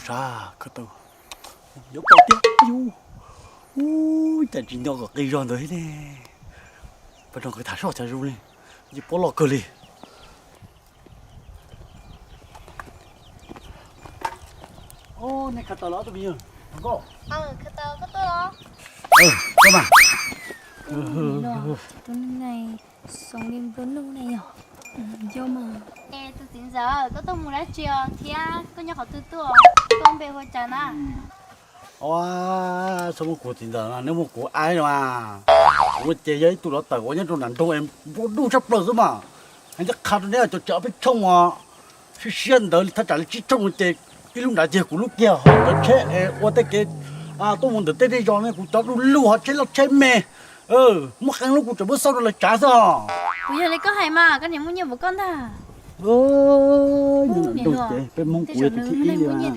Sab, koj tau yuav pom tiag. Ub, cas tsis nco kom qis zog ntawd thiab ne. Pab no nkawd tham soj cas zoo li, yeej pob loj kawg li. Nej khaws taws los ob tug me nyuam nkauj? Tus neeg ne xoo li nplua nuj ne yog. Yog mas. Es tus txiv ntxawm, koj tuaj mus dab tsi os thiab koj nyob qhov twg tuaj, koj npe hu ua cas na? Txhob muab kuv txiv ntxawm, nej muab kuv aib no mas. Kuv ces yog ib tug hluav taws uas nyob rau nram nroog es nplua nuj tshaj plaws xwb mas. Hais ncaj qha rau neb cov tsev ob peb tshooj uas siab siab ntawd thaj tsam li tsib tshooj ces ib lub nrad ces kuv lub kiag ho cov tsheb es ua tej kev tuaj mus ntawm tej zej zos ne kuv cov du lug ho tsheb loj tsheb me. Muaj qee lub kuv tseem muab xauj rau lawv tsav xwb os. Kuv yog li koj hais mas koj niam muaj nyiaj npaum koj ntag. Peb Hmoob kuv yog tus thib ib li.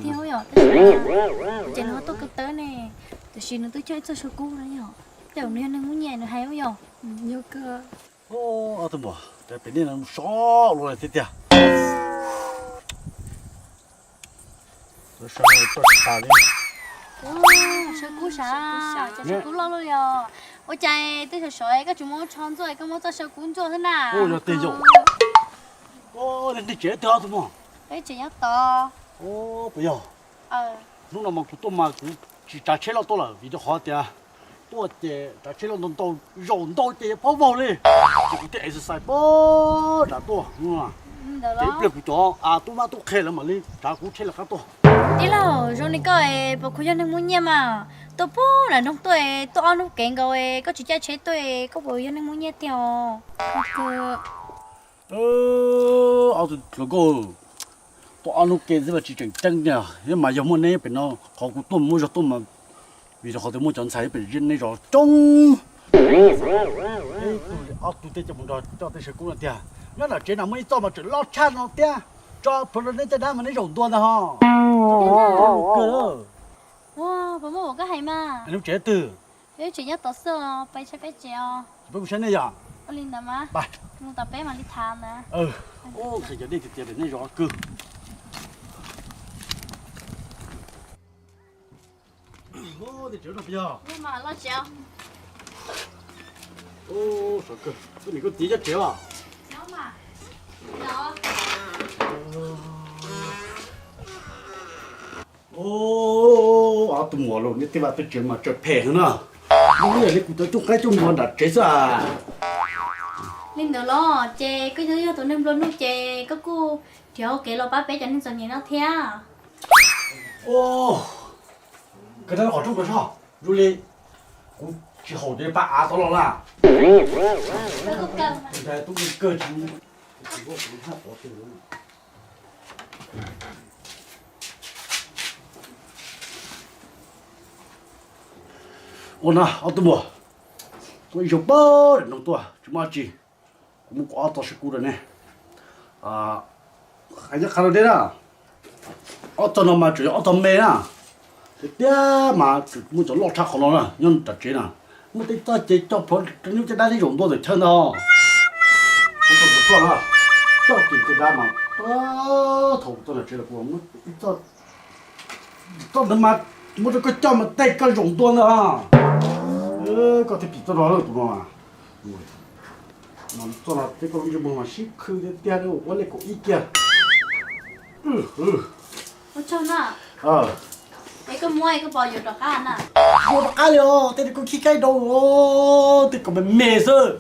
Ces nws tuaj ko taw ne, tiam sis nws twb coj ib txoj saw kub no yog, tej zaum nws yog neeg muaj nyiaj nws hais yog. Ob tug muam, pem nej no sov luaj thiab tiag. Saw kub sav, saw kub loj luaj li os. Ua cas twb sov sov koj tsis muab tsho ntxuaj, koj muab txoj saw kub ntxuaj xwb na? Yog tej zaum. Nej tsev twg ob tug muam? Peb tsev nyob tod. Puas yog? Hnub no mas kuv tuaj mas kuv tsis tsav tsheb loj tuaj lawm vim rau qhov tias tuaj ces tsav tsheb loj ntau ntau, zaum ntau ces yuav phob vaug li. Ces kuv thiaj exercise puag nram tuaj. Ces ib pliag kuv cov tub mab tub qhe lawv mam li tsav kuv tsheb lawv qab tuaj. Tij laug, zoo li koj es puas khuv yog neeg muaj nyiaj mas tuaj puag nram nroog tuaj, tuaj ob hnub kev nkaus, koj tsis caij tsheb tuaj, koj puas yog neeg muaj nyiaj tiag os? Ob tug hluas nkauj, tuaj ob hnub kev xwb mas tsis tseem ceeb tiag, thiab mas yog muaj neb pem no, qhov kuv tuaj muaj zog tuaj mas vim rau qhov tias muaj cov ntxhais pem nej zos coob. Ob tug tej coj mus nrog coj tej saw kub no tiag. Nyob nram tsev no muaj ib txoj mas tseem loj tshaj no thiab, tso plhuav rau neb caj dab mas neb zaum ntua ntag ho. Ua, puas muaj ua koj hais mas. Lub tsev twg? Lub tsev nyob tod xwb os, peb saib peb tsev os. Peb mus saib nej yom. Ua li ntawd mas mus tom peb mam li tham ntawd. Qhia cov dej tiag tiag pem nej zos kawg. Tej tsev no puas yog? Koj niam koj txiv cov tsev os. Ob tug muam los nej tej vaj tej tsev mas tsawg phem heev na. Ua li kuv cov cooj qaib cooj npua nram tsev xwb. Li ntawd los ces koj yog tus neeg nplua nuj ces koj kuj nrhiav ua kev los pab peb cov neeg txom nyem no thiab. Koj rov qhov rooj ko soj, zoo li kuv tsis haum ces pab av tod los na. Tub kawg tsis. Ua na ob tug muam, tuaj ib zaug pab nroog tuaj tsis muaj dab tsi. Kuv muab kuv ob txoj saw kub rau nej. Hais ncaj qha rau nej na, ob txoj no mas tseem yog ob txoj me na. Tiag tiag mas tseem muaj cov loj tshaj qhov no na nyob nram tsev na. Muaj tej txoj ces coj plhuav rau neb caj dab neb zaum ntua ntawm chaw ntag. Kuv txoj, kuv txoj na, coj kiag caj dab mas thaum kuv txoj nram tsev los kuv muab ib txoj, txoj ntawd mas muab rau koj coj mas tej koj zaum ntua ntag. Koj thiaj pim txoj no tus no. Txoj no peb koj lub ntsej muag mas sib khw tiag tiag, ua lej kaum ib kiag. Ua tsaug na. Es koj muab koj pom yuav rov qab na? Yuav rov qab li os, tej koj khib kaib dau, tej kom me me xwb.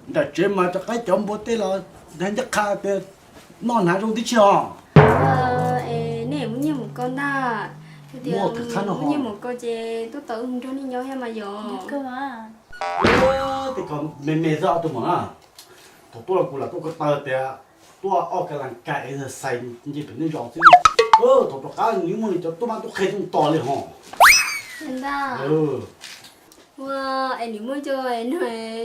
Nram tsev mas rov qab cov npua tej los ncaj qha tias noj hnav zoo tib si os. Es nej muaj nyiaj mus ko ntag, muaj nyiaj mus ko ces tuaj tos wb mus nrog nej nyob thiab mas yog. Tej kom me me xwb tus muam na. Thaum tuaj los kuv lam tuaj ko taw tias tuaj ua ka las kas es xais nce pem nej zos xwb. Thaum rov qab nws muaj nws cov tub mab tub qhe tuaj tos li hos. Ua, es nws muaj cov no,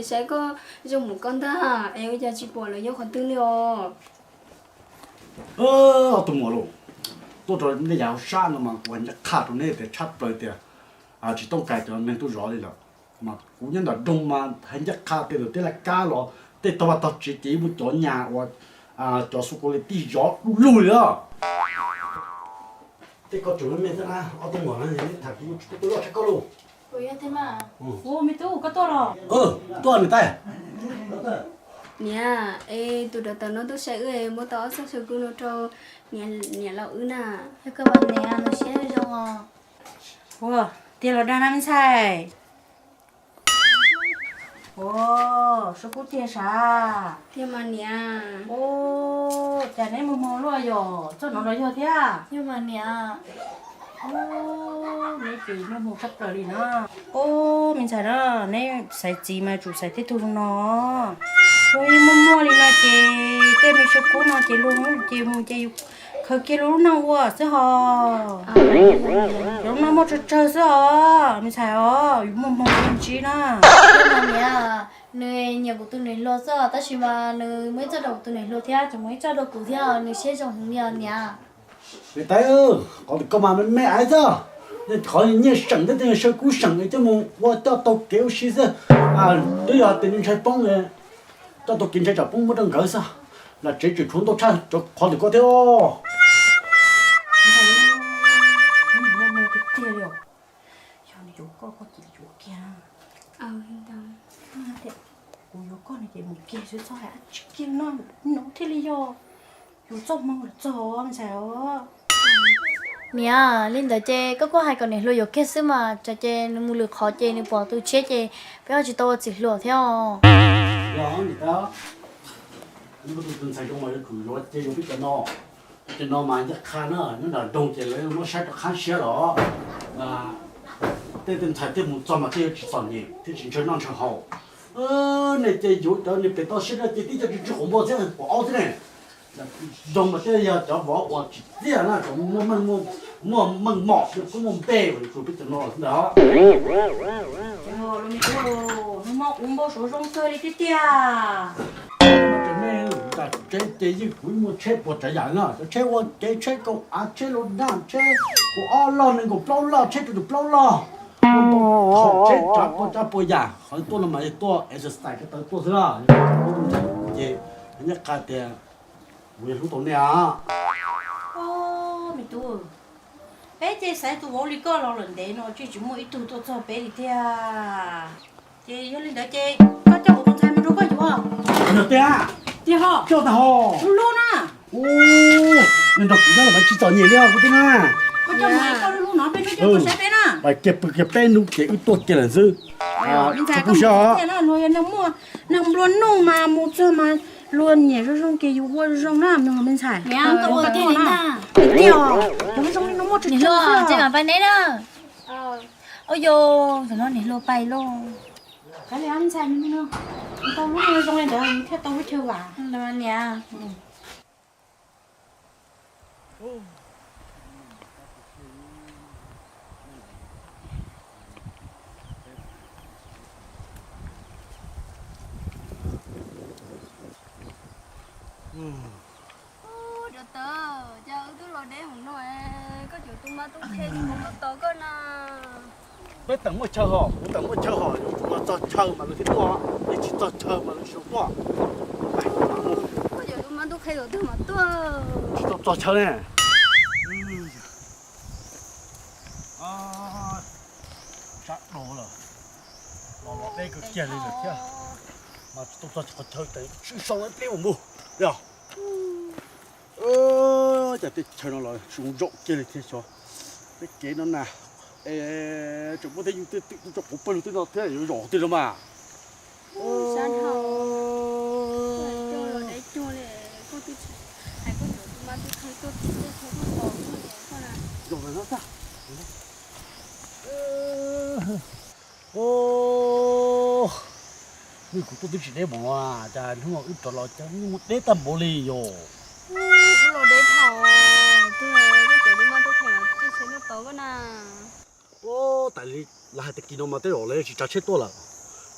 saib koj zoo mus ko ntag es ua cas tsis pom lawv nyob qhov twg li os? Tus muam lauj, tuaj rau nej yav hauv sab no mas kuv hais ncaj qha rau nej tias tshaj plaws tias tsis tooj kais cov neeg tuaj zov li lawm. Mas kuv nyob nram nroog mas hais ncaj qha tej tus teb laj kab los tej tog vaj tog tsev ces ib muaj cov nyas uas cov xu kos li tij zov du lug li os. Tej ko tseem me me xwb na, ob tug muam no tham kuv tsis tau tuaj loj tshaj koj lauj. Ua me tub, koj tuaj los? Tuaj niam tais. Niam, es tus doctor no tuaj saib wb es muab tau ob txoj saw kub no rau niam laus wb na. Yog koj mas niam, nws siab zoo os. Ua, tiag los dag na me ntxhais? Ua, saw kub tiag sav? Tiag mas niam. Ua, cas neb muag hmoo luaj yom, txoj no los yog thiab? Yog mas niam. Neb ces muag hmoo tshaj plaws li na. Ua, me ntxhais na, neb xaiv txiv mas tsum xaiv tej tug zoo no. Ua, muag muag li no ces tej me saw kub no ces luag ces mus ces yus khaws kiag luag lub neej ua xwb hos. Cov lub no muaj tsawg tsawg xwb os me ntxhais os, yus muag hmoo ntsib na. Niam, nws nyiam kuv tus niam hluas xwb tab sis mas nws muaj ib txoj rau kuv tus niam hluas thiab tseem muaj ib txoj rau kuv thiab, nws siab zoo heev li os niam. Niam tais, qhov tim koj mas me me aiv xwb, qhov nyiaj seem thiab tej saw kub seem coj mus ua coj tau kev ua si xwb. Twb yog tias nws ntshai poob, coj tau kev ntshai tsam poob muab rau nkawd xwb. Lam tsev tseem tshuav ntau tshaj cov qhov tim koj thiab os. Yog nws yuav koj, koj cia li yuav kiag. Kuv yuav koj no ces mus kiag xwb txhob hais dab tsi kiag no, no thiaj li yog yus txoj hmoo los txog me ntxhais os. Niam, li ntawd ces koj kuj hais kom niam hluas yuav kiag xwb mas, tsam ces nws mus lwm qhov ces nws pom tus tshiab ces peb ho tsis tau ua txiv hluas thiab os. Tus ntxhais zoo mas yuav tsum yuav ces yuav peb cov no. Peb cov no mas ncaj qha na, nyob nram nroog ces lawv muab saib rau qhab siab los. Tej tus ntxhais tej mus txog mas tej yuav tsis txom nyem thiab tsis ntshaw noj ntshaw haus. Nej ces yuav cov niag pem toj siab no ces tib co tsis tsw qhov npua thiab pom aub thiab ne. Zoo mas tej yog cov vov uas tsim txiaj na, cov muaj meej muaj meej mom kub muaj npe uas yuav tsum peb cov no xwb ntag. Hnub no ua npau suav zoo kawg li tiag tiag. Tsev ces yeej kuv muaj tsheb puas tsav yam na, cov tsheb ua kev, tsheb kaum av, tsheb lus daj, tsheb kaum ob loj, nees nkaum plaub loj, tsheb rau caum plaub loj, tsheb tsav puas tsav puas yam. Qhov tuaj no mas yog tuaj exercise ko taw tuaj xwb na. Ces nyob qha tias kuv yog hlub tau nej. Me tub, peb ces xaiv tus vauv li koj los lawm ntev no tsis tsis muaj ib tug tuaj txog peb li tiag. Ces yog li ntawd ces koj coj kuv tus ntxhais mus rau koj yuav. Tiag, tiag ho, coj tag ho. Hlub na. Nrog kuv nyob los tsis txom nyem li os kuv tij na. Koj coj mus koj hlub no peb hnub ces tuaj saib peb na. Kiag pw kiag peb hnub ces wb tuaj kiag lawm xwb. Kuv pw sab os. Luag yog neeg muaj, neeg nplua nuj mas mus txog mas luag nyiam zoo zoo ces yus ua zoo zoo na, me ntxhais. Tiag, cov zoo li no muaj tsis tau. Ces mam pais neb na. Ua yog, tam no niam hluas pais lauj. Kav liam ntxhais, tau lub zoo li ntawd thiaj tau lub chaw vam. Ua, cov tawv, cas wb twb los deb hauv no, koj cov tub mab tub qhe tsis tau tuaj tos koj na. Peb teem muaj chaw hos, kuv teem muaj chaw hos, yuav tsum los txog chaw mas lawv thiaj tuaj, yog tsis txog chaw mas lawv tsis tuaj. Koj cov tub mab tub qhe thaum twg mas tuaj. Tsis tau txog chaw ne. Sab dhau lawm, los los deb kawg kiag li lawm thiab, mas tsis tau txog qhov chaw teem sib sau deb ua npug yog. Cas tej chaw no los zoo zaum kiag li thiab xyov. Tej kev no na, es tseem muaj tej yus tej twm tso quav pawg lug tej no thiab yuav zaum qhov twg no mas. Sab dhau, coj los deb cuag li, koj twb tsis hais koj cov tub mab tub qhe tuaj tim tej chaw tuaj tos koj na. Zaum no tag. Ua, kuv tuaj twb tsis deb npaum no, cas hnub no wb rov los cas yeej muaj deb tag npaum li yog. Wb los deb dhau, twb koj cov tub mab tub qhe los tej chaw tuaj tos koj na. Ua, tas li lawv hais tag kis no mas tej zaum lawv tsis tsav tsheb tuaj lawm.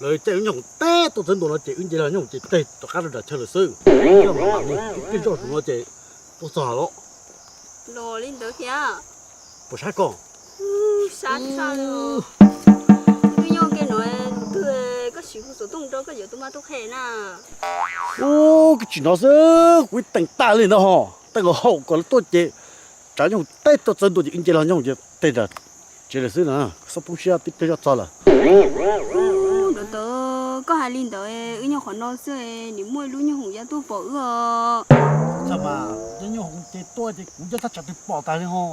Lawv caij wb nyob hoom teb tuaj txawv ntua no ces wb nce los nyob hoom ces teg rov qab rau nram chaw lawm xwb. Yog mam mus ib pliag zoj tus no ces tuaj txog los. Los li ntawd thiab. Puas sab koj? Sab tshaj li. Twb nyob ke no tus twg koj sim hu xov tooj rau koj cov tub mab tub qhe na. Ua, koj tsim no xwb kuv ib teem tag li ntawd ho, teem haum kom lawv tuaj ces Nyob hoov teb tuaj txawv ntua ces wb nce los nyob hoov teb nram tsev lawm xwb na, xob poob siab tib pliag zoj txog lawm. Ntawd koj hais li ntawd, wb nyob qhov no xwb, nim muaj ib lub nyob hoov yav tuaj pom wb os. Txawm mas nyob nyob hoov ces tuaj ces kuv nyob thaj tsam twg pom tas li ho.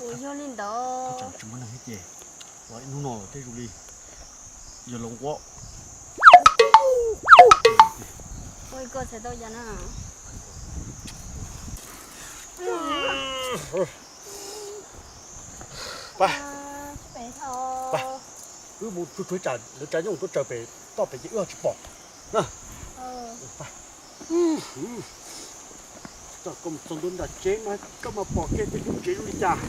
Ua yog li ntawd. Thaj tsam tsis muaj neeg thiab ces los ib hnub no tej zaum li yog los nquab. Ua koj txhais tau yam na. Pab, pab, wb mus tsuag tsuag tsam lawv tsav nyooj tuaj tsaws pem toj pem ces wb ho tsis pom na. Koj mus txog ntua nram tsev mas koj mas pom kiag tej lub tsev zoo li cas.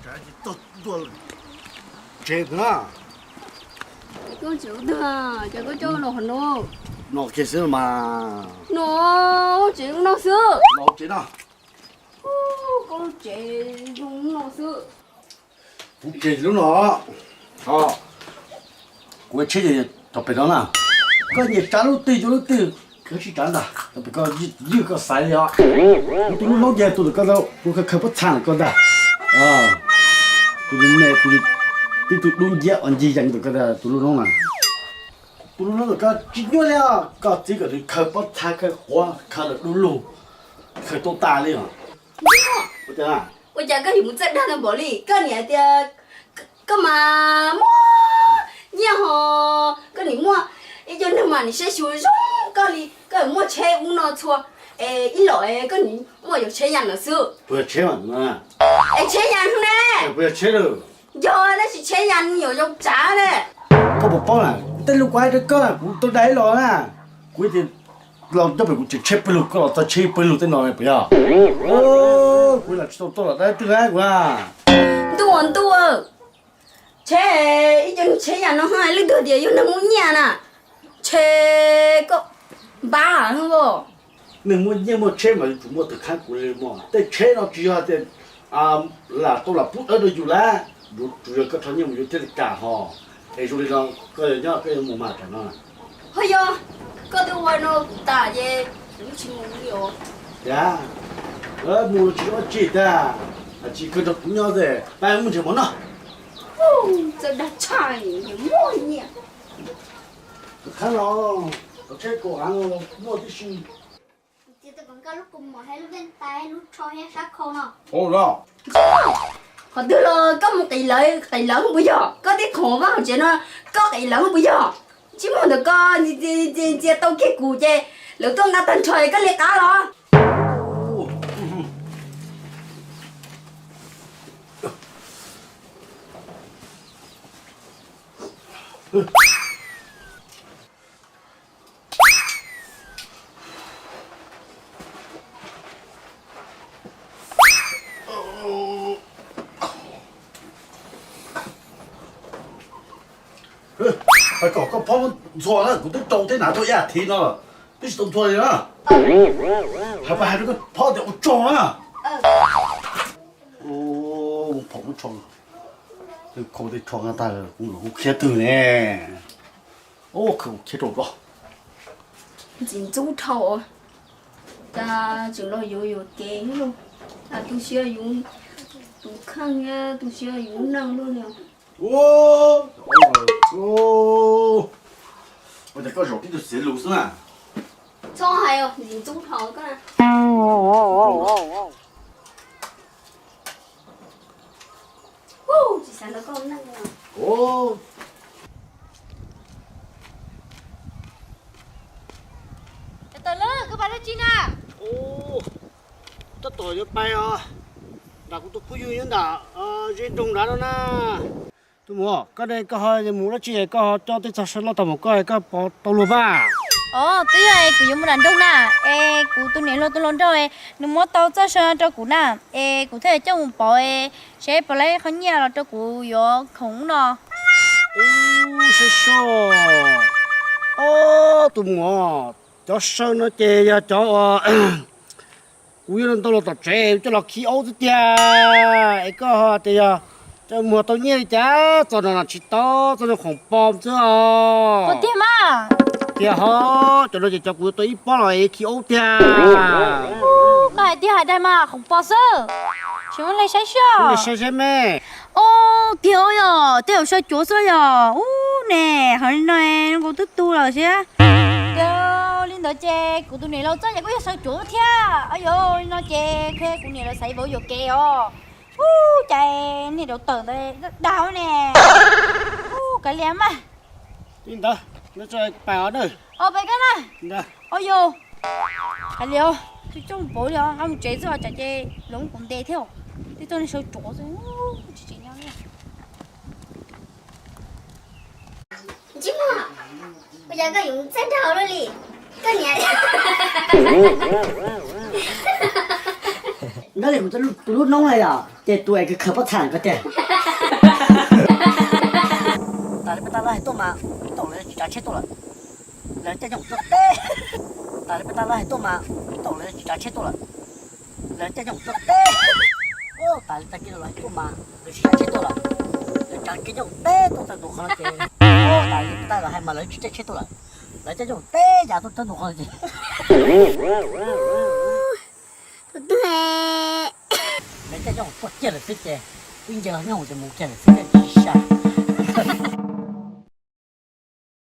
Tsav ces txog ntua tsev na. Koj tsev ua twg, cas koj coj los qhov no? No kiag xwb mas. No, tsev ua no xwb. No tsev no. Koj lub tsev zoo no xwb. Kuv tsev lub no, kuv tsheb tov pem no na. Koj nyiam tsav lub twg yuav lub twg, koj sib tsav ntag, tov pem koj ywj koj xaiv li os. Kuv tus lub noob ces tus ntawm koj, kuv khaws pob txha ntawm koj ntag. Tus me, tus tib tug dub nciab uas ncig yees ntawm koj tus lub noob na. Tus lub noob ntawm koj tsis nyuaj li os, koj txib kom nws khaws pob txha khaws quav khaws lawm du lug, khaws tau tas li os. Ua cas koj yuav mus txawj dag tau npaum li, koj niam tias koj mas muaj nyiaj ho, koj nim muaj ib co neeg mas nim saib xyuas zoo koj li, koj muaj tsheb ub no txhua, es ib los koj nim muaj yuav tsheb yam no xwb. Puas yog tsheb mas? Es tsheb yam ne? Puas yog tsheb lawm? Yog tab sis tsheb yam no yuav zoo tsav ne. Koj puas paub na, tej lus kuv hais rau koj na, kuv tau dag ib los na, kuv tias los nyob pem kuv tseem tsheb pawg lug, koj los txog tsheb pawg lug tej no puas yog? Kuv los tsis tau tuaj los dab twg kuv na. Ntuj, ntuj, tsheb, ib co tsheb yam no leej twg tias yog neeg muaj nyiaj na, tsheb koj npab os. Neeg muaj nyiaj muaj tsheb mas yuav tsum muaj tawm khaub kuv li mog. Tej tsheb no tsis yog tias lam tau lam pub dawb rau yus lawm, yuav tsum yog koj rho nyiaj mus yuav thiaj li kam ho. Es zoo li no koj yuav nyob koj yuav mus mas tam no. Ho yog koj twb ua no kuv tas ces kuv tsis mus li os. Yam, mus tsis ua tsi tag, tsis kawg rau kuv nyob ces pab mus nrhiav mov noj. Txawj dag tshaj, muaj nyiaj. Khab no, cov tsheb kaum av no muaj tib si. Qhov twg los koj mus qiv lawv, qiv lawv puas yog? Koj tib qhov vaj hauv tsev no, koj qiv lawv puas yog? Tsis muaj ntawm koj, ntxias tau kiag kuv ces lawv tuaj nqa tag nrho koj li qab los. Hais kom koj phob ntxhua na, kuv twb rau tej hnav tau ib as thiv no lawm, twb tsis tau ntxhua li na. Hais pas hais rau koj phob tias ua tsaug na. Mus phom ub tso, khau tej tsho tag kuv khiav twg ne. Ub, khau khiav rau koj. Ntxim ntxub dhau, cas tseem los yuav yuam kev, tu siab yus tus kheej thiab tu siab yus lub neej luaj li. Ua cas koj zaum tib tug xiav lus xwb na. Txhob hais os, ntxim ntxub dhau koj. Tsis xav nrog koj neej no. Tawm lawm, koj pais dab tsi na? Tab tom yuav pais os, nram kuv tus phooj ywg nyob nram zeb nroog nrad no na. Tus muam, koj ne koj ho mus dab tsi koj ho coj tej txog saw loj tau mus koj, koj pov tau luag pab? Os, twb yog es kuv yuav mus nram nroog na, es kuv tus niam hluas tus hluas nraug nws muab tau txoj saw rau kuv na, es kuv thiaj coj mus pov, seb puas laib qhov nyiaj los rau kuv yuav khoom no. Ub, saib seb, ob, tus muam, cov saw no ces yog cov uas kuv yuav ntau los tom tsev coj los khi aub xwb tiag. Es koj ho tias yog coj muag tau nyiaj li cas, txoj no tsis tau, txoj no khoom pom xwb os. Tiag ho, cov no ces cov kuv yuav tau ib pob los khi aub tiag. Koj hais tiag hais dag mas, khoom pom xwb. Tsis muaj leej saib xwb. Os, tiag yog tej zaum sau cuav xwb yog. Ub ne, hais li no zoo nkaus twb tu lawm thiab. Yog li ntawd ces kuv tus niam laus txoj ces kuj yog sau cuav thiab. Yog li no ces kuv niam laus xaiv vauv yuam kev os. Ub, cas niag daus tawm ntawd dag ne. Ub, kav liam mas. Li ntawd, pais os na. Os, pais koj na. Os yog, kav liam, twb coj pauv li os, mus tsev xwb os, tsam ces lawv muab kuv ntes thiab. Twb coj niag sau cuav xwb, tsis tsim nyog li. Ntsej muag, ua cas koj yuav txawj nraug luaj li? Koj niam, nrog li kuv tus lub noob na yom, ces tus es khaws pob txha ko tiag. Tas li peb tab lawv hais tuaj mas, thaum lawv tsis tsav tsheb tuaj lawm, lawv caij nyooj tuaj teb. Tas li peb tab lawv hais tuaj mas, thaum lawv tsis tsav tsheb tuaj lawm, lawv caij nyooj tuaj teb. Ub, tas li tag kis lawv hais tuaj mas, lawv tsis tsav tsheb tuaj lawm, lawv tsav kiag nyooj teb tuaj txog ntua qhov no ces, ub, tas li peb tab lawv hais mas lawv tsis caij tsheb tuaj lawm, lawv caij nyooj teb yav tuaj txog ntua qhov no ces, tus twg, lawv caij nyooj tuaj kiag lawm xwb ces, ib nce los nyooj ces mus kiag lawm xwb ces.